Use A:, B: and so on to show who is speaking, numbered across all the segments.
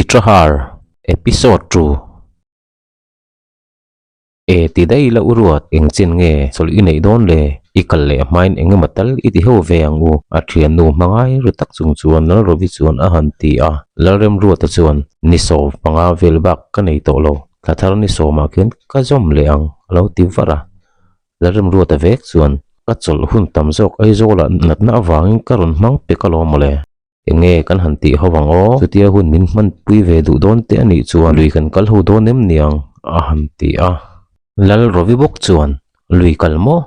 A: Chitrahar Episode 2 E ti daih la u ruat, eng chin nge chawlh i neih dawn le? I kal leh hmain eng emaw tal i ti ho ve ang u, a thiannu hmangai ru tak chung chuan Lalrovi chuan a han ti a. Lalremruata chuan, Ni sawm panga vel bak ka nei tawh lo, thla thar ni sawmah khian ka zawm leh ang, a lo ti var a. Lalremruata vek chuan, Ka chawlh hun tam zawk Aizawlah natna avangin ka rawn hmang pek alawm mawle. Enge kan han tih ho ang aw? Chutia hun min hmanpui ve duh dawn te a nih chuan lui kan kal ho dawn em niang? a han ti a. Lal Rovi bawk chuan, Lui kal maw?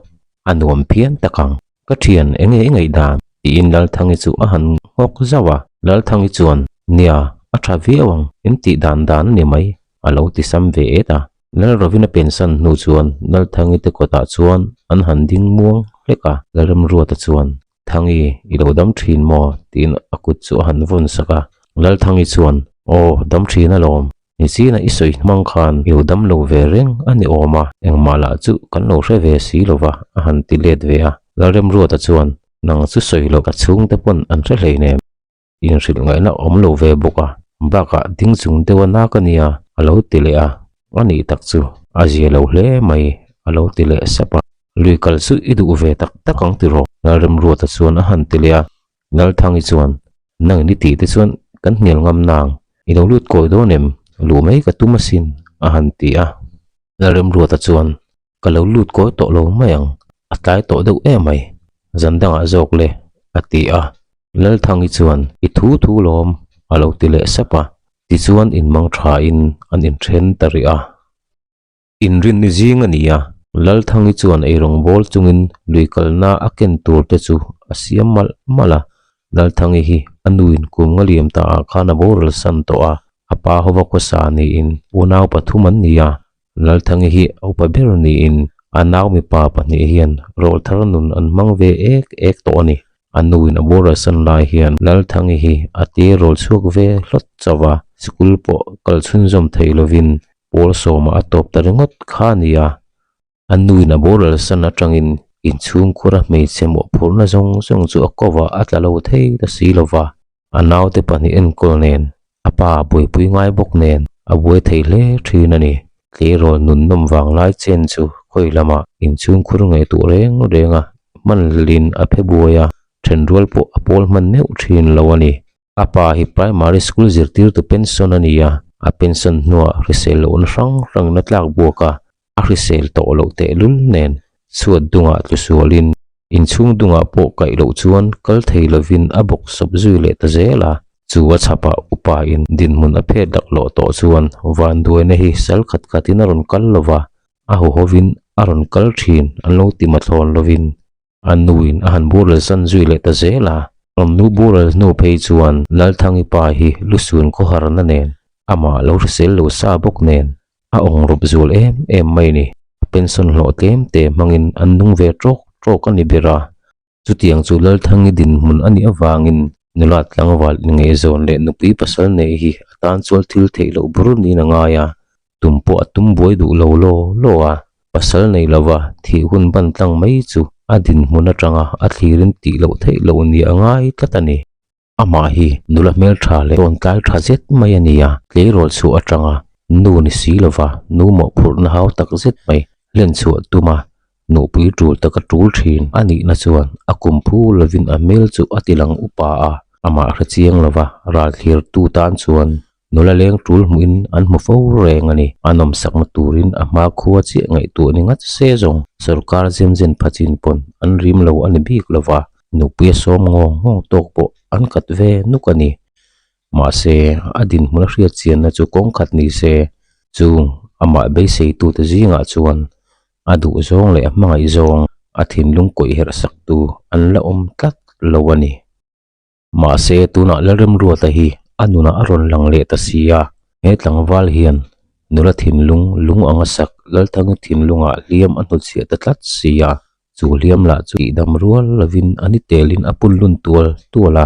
A: A nuam phian tak ang. Ka thian enge i ngaihdan? tiin Lalthangi chu a han nghawk zauh a. Lalthangi chuan, Nia, a tha viau ang, in tih dan dan a ni mai, a lo ti sam ve et a. Lal Rovina pensan hnu chuan Lalthangi te kawtah chuan an han ding muang hlek a. Lalremruata chuan, Thangi, i lo dam thin maw? tiin a kut chu a han vawn sak a. Lalthangi chuan, Aw, dam thin alawm. Nichina i sawi hmang khan i lo dam lo ve reng a ni awm a, engmah lah chu kan lo hre ve si lo va, a han ti let ve a. Lalremruata chuan, Nang chu sawi loh ka chhungte pawn an hre hleinem. Inhrilh ngaihna awm lo ve bawk a, bakah ding chung deuh a nak a nia, a lo ti leh a. A nih tak chu a zia lo hle mai, a lo ti leh sap a. Lui kal chu i duh ve tak tak ang tiraw? Lalremruata chuan a han ti leh a. Lalthangi chuan, Nang in i tih te chuan kan hnial ngam nang, i lo lut kawi dawn em? Luh mai ka tum asin, a han ti a. Lalremruata chuan, Ka lo lut kawi tawh lo mai ang, a tlai tawh deuh em mai, zan dangah zawk le, a ti a. Lalthangi chuan, I thu thu lawm, a lo ti leh sap a. Tichuan inmang thain an inthen ta rih a. Inrinni zing a ni a, Lalthangi chuan eirawng bawl chungin lui kalna a ken tur te chu a siam malh malh a. Lalthangi hi a nuin kum nga liam ta ah khan a boral san tawh a, a pa hova khawsa niin unau pathum an ni a, Lalthangi hi a upa ber niin a nau mipa pahnih hian rawlthar nun an hmang ve ek ek tawh a ni. A nuin a boral san lai hian Lalthangi hi a te rawl chhuak ve hlawt chauh a, sikul pawh kal chhunzawm thei lovin pawl sawmah a tawp ta ringawt kha a ni a. A nuin a boral san atangin inchhungkhura hmeichhe mawhphurhna zawng zawng chu a kovah a tla lo thei ta si lova. A naute pahnih enkawl nen, a pa buaipui ngai bawk nen a buai thei hle thin a ni. Tleirawl nun nawm vang lai chen chu khawi lamah inchhungkhur ngaihtuah reng reng a, hman hlelin a phe buai a, thenrual pawh a pawl hman meuh thin lo a ni. A pa hi primary school zirtirtu pension a ni a, a pension hnuah hrisel lohna hrang hrangin a tlak buak a, A hrisel tawh loh tehlul nen chhuat dungah tlu sualin inchhung dungah pawh kaih loh chuan kal thei lovin a bawk sawp zui leh ta zel a. Chu a chhapah upa in dinhmun a phet lak lawh tawh chuan vanduaina hi sal khat khatin a rawn kal lova, a huhovin a rawn kal thin an lo ti mathlawn lovin a nuin a han boral san zui leh ta zel a. An nu boral hnu phei chuan Lalthangi pa hi lusun khawharna nen amah lo hrisel lo sa bawk nen A awng rawp zual em em mai ni. A pension hlawh tlem te hmangin an nung ve tawk tawk a ni ber a. Chutiang chu Lalthangi dinhmun a nih avangin nula tlangval inngaihzawn leh nupui pasal nei hi a tan chuan thil theih loh bur niin a ngai a. Tum pawh a tum buai duh lo law law a. Pasal nei lova thih hun ban tlang mai chu a dinhmun atanga a thlirin tih loh theih loh ni a ngai tlat a ni. Amah hi nula hmeltha leh tawntlai tha zet mai a ni a, tleirawl chhuah atanga nu ni si lova nu mawhphurhna hau tak zet mai hlen chhuah tuma nuhpui tul taka tul thin a nihna chuan a kum phu lovin a hmel chu a ti lang upa a, amah hre chiang lova ralthlir tu tan chuan nula leng tul hmuhin an hmu fo reng a ni. A nawmsakna turin a hma khua chiah ngaihtuah ni ngat se zawng sorkar zemzen phachin pawn an rim lo a ni bik lova. Nupuia sawm ngawng ngawng tawk pawh an kat ve nuk a ni. Mahse, a dinhmun a hriat chianna chu kawng khat ni se, chung amah beiseitute zingah chuan a duh zawng leh a hmangaih zawng a thinlung kawih herh saktu an la awm tlat lo a ni. Mahse, tunah Lalremruata hi a nunah a rawn lang leh ta si a, he tlangval hian nula thinlung lung anga sak Lalthangi thinlungah hliam a hnutchhiah ta tlat si a. Chu hliam lah chu tihdam rual lovin a ni telin a pun lun tual tual a,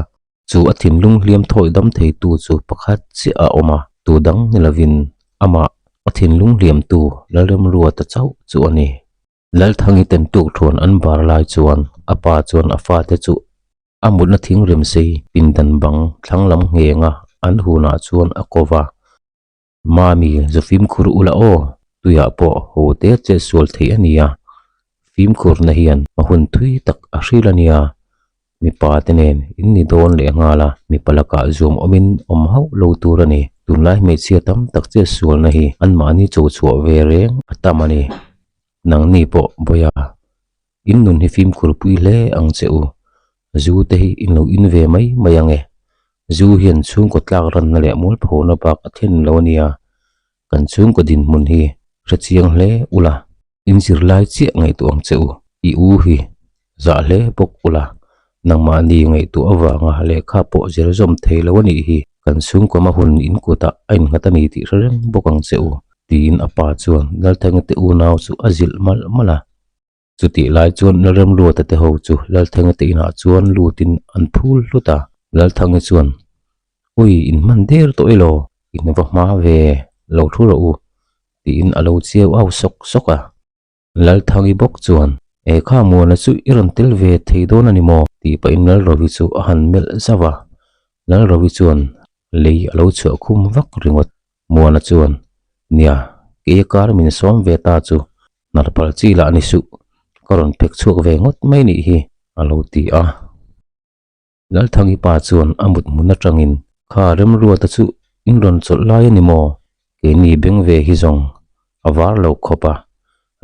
A: chu a thinlung hliam thawi dam theitu chu pakhat chiah a awm a, tu dang ni lovin amah a thinlung hliamtu Lalremruata chauh chu a ni. Lalthangi ten tukthuan an bar lai chuan a pa chuan a fate chu a mutna thing remsei pindan bang thlang lam nghenga an hunah chuan a ko va. Mami, zu fimkhur ula aw, tuiah pawh ho te chet sual theih a nia. Fimkhurna hian a hun thui tak a hril a nia. Mipa te nen in ni dawn leh nghal a, mipa lakah zuam awmin awm hauh lo tur a ni. Tunlai hmeichhia tam tak chet sualna hi anmahni cho chhuah ve reng a tam a ni. Nangni pawh Bawia, in nun hi fimkhur pui hle ang che u. Zu te hi in lo in ve mai mai ang e. Zu hian chhungkaw tlak ranna leh mualphona bak a thlen lo a nia. Kan chhungkaw dinhmun hi hre chiang hle ula, in zirlai chiah ngaihtuah ang che u. I u hi zah hle bawk ula, nangmahni ngaihtuah avanga lehkha pawh zir zawm thei lo a nih hi. Kan chhungkaw hma hun in kutah a innghat a ni tih hre reng bawk ang che u, tiin a pa chuan Lalthangi te unau chu a zilh malh malh a. Chutih lai chuan Lalremruata te ho chu Lalthangi te inah chuan lutin an phul hlut a. Lalthangi chuan, Ui, in hman der tawh elaw? In va hma ve, lo thu rawh u, tiin a lo chiau au sawk sawk a. Lalthangi bawk chuan, E kha Muana chu i rawn tel ve thei dawn a ni maw? tih pahin Lalrovi chu a han melh zauh a. Lalrovi chuan lei a lo chhuah khum vak ringawt. Muana chuan, Nia, kei a kar min sawm ve ta chu hnar pal chi lah ni suh, ka rawn phek chhuak ve ngawt mai nih hi, a lo ti a. Lalthangi pa chuan a mut hmun atangin, Kha Remruata chu in rawn chawlh lai a ni maw? Keini beng ve hi zawng a var lo khawp a,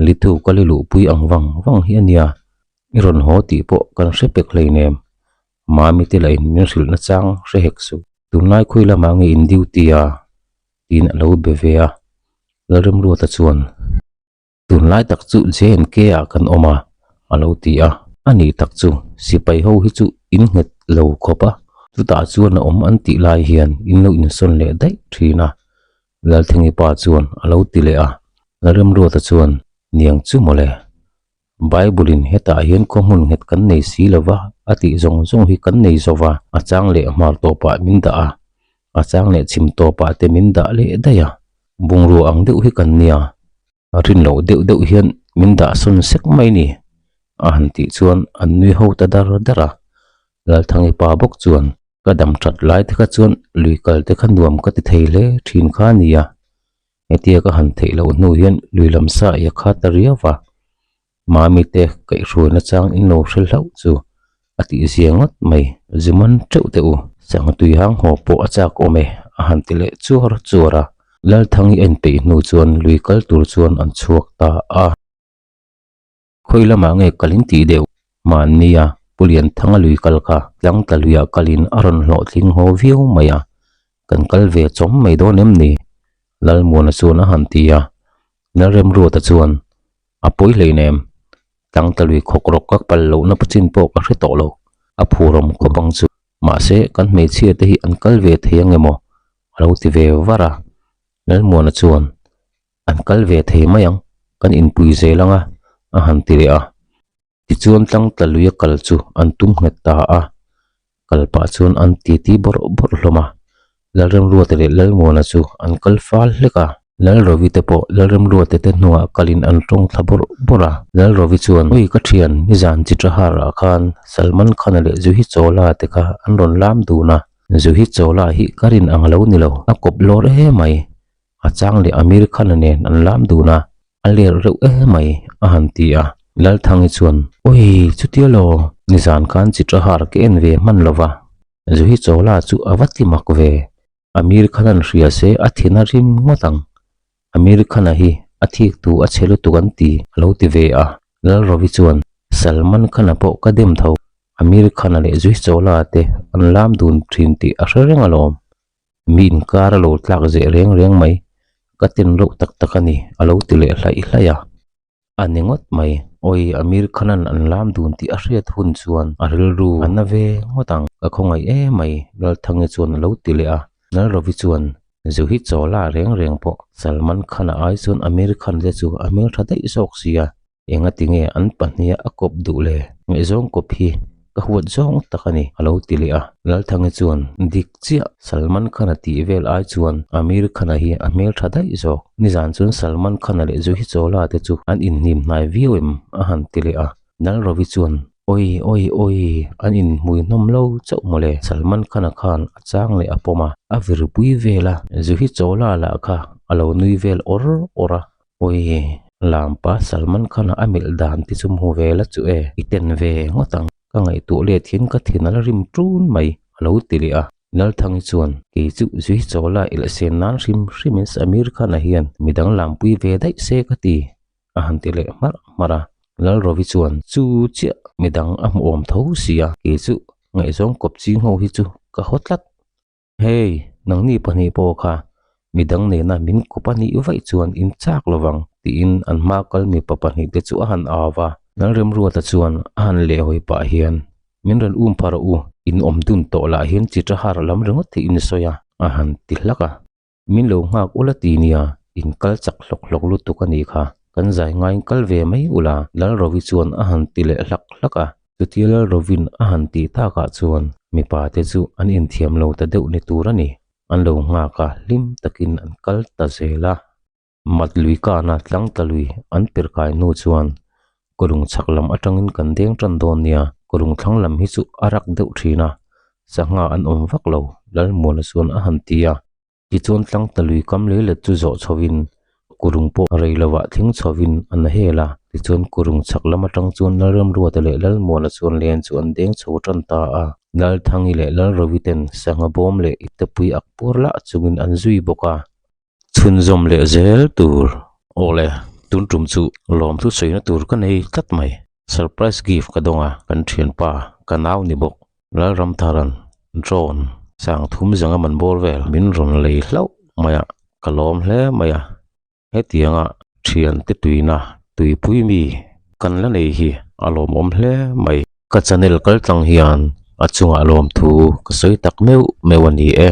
A: lithu ka li luhpui ang vang vang hi a nia, i rawn haw tih pawh kan hre pek hleinem. Mami te lahin min hrilh nachang hre hek suh. Tunlai khawi lamah nge in duty a? tiin a lo be ve a. Lalremruata chuan, Tunlai tak chu JNK ah kan awm a, a lo ti a. A nih tak chu, sipai ho hi chu in nghet lo khawp a, chutah chuan a awm an tih lai hian in lo insawn leh daih thin a. Lalthengi pa chuan a lo ti leh a. Lalremruata chuan, Niang chu mawle, Bible-in hetah hian khaw hmun nghet kan nei si lo va, a tih zawng zawng hi kan nei zo va, a chang leh hmar tawpah min dah a, a chang leh chhim tawpah te min dah leh daih a, bungrua ang deuh hi kan nia, rin loh deuh deuh hian min dah sawn sek mai ni, a han tih chuan an nui ho ta dar dar a. Lalthangi pa bawk chuan, Ka dam that lai te kha chuan lui kal te kha nuam ka ti thei hle thin kha a nia, Hetia ka han theih loh hnu hian lui lam sa i a khat ta riau va, Mami te kaihhruaina chang in lo hre hlauh chu a tih zia ngawt mai. Zuman teuh teh u, sangha tui hang haw pawh a chak awm e, a han ti leh chuar chuar a. Lalthangi en peih hnu chuan lui kal tur chuan an chhuak ta a. Khawi lamah nge kal in tih deuh? Mahnia Pu Lianthanga lui kal kha tlang tla luiah kalin a rawn hlawhtling haw viau mai a, kan kal ve chawm mai dawn em ni? Lalmuana chuan a han ti a, Lalremruata chuan, A pawi hleinem, tlang tla lui khawk rawk ka pal lohna chin pawh ka hre tawh lo, a phurawm khawp ang chu. Mahse, kan hmeichhia te hi an kal ve thei ang emaw? a lo ti ve var a, Lalmuana chuan, An kal ve thei mai ang, kan inpui zel ang a, a han ti leh a. Tichuan tlangtla luia kal chu an tum nghet ta a, kal pah chuan an titi bawrh bawrh hlawm a. Lalremruata leh Lalmuana chu an kal fal hlek a. Lalrovi te pawh Lalremruata te hnungah kalin an tawng thla bawrh bawrh a. Lalrovi chuan, Ui ka thian, nizan Chitrahar ah khan Salman Khan-a leh Juhi Chawla te kha an rawn lam dun a, Juhi Chawla hi ka rin ang lo ni lo, a kawp lawr emai, A chang leh Amir Khan-a nen an lam dun a, a ler reuh em mai, a han ti a. Lalthangi chuan, Ui, chutia law, nizan khan Chitrahar ka en ve hman lo va, Zuhi Chawla chu a va ti mak ve. Amir Khan-a'n hria se a thin a rim ngawt ang. Amir Khan-a hi a thik tu a chhe lutuk an ti, a lo ti ve a. Lalrovi chuan, Salman Khan-a pawh ka dem tho, Amir Khan-a leh Zuhi Chawla te an lam dun thin tih a hre reng alawm. Mi inkar a lo tlak zeh reng reng mai, ka ten reuh tak tak a ni, a lo ti leh hlaih hlaih a. A ni ngawt mai, awi Amir Khan-a'n an lam dun tih a hriat hun chuan a rilru a na ve ngawt ang, ka khawngaih em mai, Lalthangi chuan a lo ti leh a. Lalrovi chuan, Zu hi chaw la reng reng pawh, Salman Khan-a ai chuan Amir Khan te chu a hmeltha daih zawk sia, Engati nge an pahniha a kawp duh le? Ngaihzawng kawp hi ka huat zawng tak a ni, a lo ti leh a. Lalthangi chuan, Dik chiah, Salman Khan-a tih vel ai chuan Amir Khan-a hi a hmel tha daih zawk. Nizan chuan Salman Khan-a leh Juhi Chawla te chu an inhnim hnai viau em? a han ti leh a. Lalrovi chuan, Oi oi oi, an inhmuihnawm lo chauh mawle, Salman Khan-a khan a chang leh a pawm a, a virpui vel a, Juhi Chawla lah kha a lo nui vel awr awr a. Oi, lampa Salman Khan-a a melh dan te chu hmu ve la chu e, i ten ve ngawt ang, ka ngaihtuah let hian ka thin a la rim ṭun mai, a lo ti leh a. Lalthangi chuan, Kei chu Juhi Chawla elhsen nan hrim hrimin Samir Khan-a hian midang lampui ve daih se ka ti, a han ti leh hmarh hmarh a. Lalrovi chuan, Chu chiah midang a hmuhawm tho sia, kei chu ngaihzawng kawp ching ho hi chu ka haw tlat. Hei, nangni pahnih pawh kha midang nena min kawp a nih vaih chuan in chak lovang, tiin an hma kal mipa pahnih te chu a han au va. Lalremruata chuan a han lehhawi pah hian, Min rawn um pha rawh u, in awm dun tawh lah hian chi tha har lam ringawt hi in sawi a, a han ti hlak a. Min lo nghak ula ti nia, in kal chak hlawk hlawk lutuk a nih kha, kan zai ngaiin kal ve mai ula, Lalrovi chuan a han ti leh hlak hlak a. Chutia Lalrovin a han tih takah chuan mipa te chu an inthiam lo ta deuh ni tur a ni, an lo nghak a, hlim takin an kal ta zel a. Mat lui kana tlang tla lui an per kai hnu chuan kawlung chhak lam atangin kan deng tan dawn nia, kawlung thlang lam hi chu a rak deuh thin a, sangha an awm vak lo, Lalmuana chuan a han ti a. Tichuan tlang tla lui kam lei let chu zawh chhovin kurung pawh rei lovah thleng chhovin an hel a, tichuan kurung chhak lam atang chuan Lalramruata leh Lalmuana chuan len chu an deng chho tan ta a, Lalthangi leh Lalrovi ten sangha bawm leh iptepui ak puar lah chungin an zui bawk a. Chhunzawm leh zel tur. Awle, tun tum chu lawmthu sawina tur ka nei tlat mai. Surprise gift ka dawng a, kan thianpa, ka nau ni bawk, Lalramtharan drone sang thum zanga man bawr vel min rawn lei hlauh mai a, ka lawm hle mai a. Hetianga thiante tuina tuipui mi kan la nei hi a lawmawm hle mai. Ka channel kaltlang hian a chungah lawmthu ka sawi tak meuh meuh a ni e.